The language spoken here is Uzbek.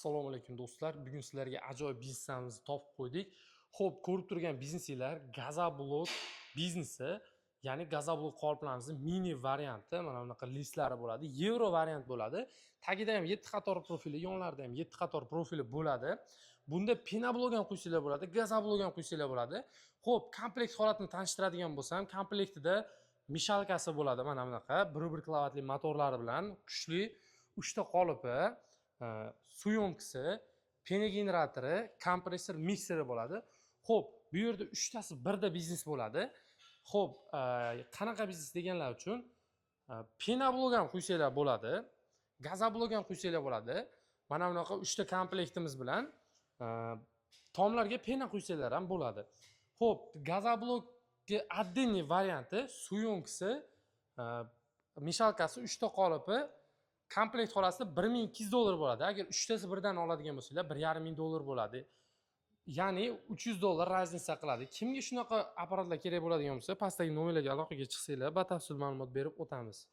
Assalomu alaykum, do'stlar. Bugun sizlarga ajoyib biznesimizni topib qo'ydik. Xo'p, ko'rib turgan biznesinglar газоблок biznesi, ya'ni газоблок qoliplarimizni mini varianti, mana bunaqa listlari bo'ladi, yevro variant bo'ladi. Tagida ham 7 qator profili, yonlarida ham 7 qator profili bo'ladi. Bunda пеноблок ham quysanglar bo'ladi, газоблок ham quysanglar bo'ladi. Xo'p, komplekt holatini tanishtiradigan bo'lsam, komplektida мешалка si bo'ladi, mana bunaqa 1,1 kilovatli motorlari bilan kuchli 3 ta qolipi, съёмка si, пеногенератор i, kompressor mikseri bo'ladi. Xo'p, bu yerda uchtasi birda biznes bo'ladi. Xo'p, qanaqa biznes deganlar uchun пеноблок ham quysanglar bo'ladi, газоблок ham quysanglar bo'ladi. Mana bunaqa uchta komplektimiz bilan tomlarga пена quysanglar ham bo'ladi. Xo'p, газоблок ga отдельный varianti, съёмка si, мешалка si, uchta qolipi komplekt holatida 1200 dollar bo'ladi. Agar uchtasi birdan oladigan bo'lsanglar, 1500 dollar bo'ladi. Ya'ni 300 dollar разница qiladi. Kimga shunaqa apparatlar kerak bo'ladigan bo'lsa, pastdagi nomerlarga aloqaga chiqsanglar, batafsil ma'lumot berib o'tamiz.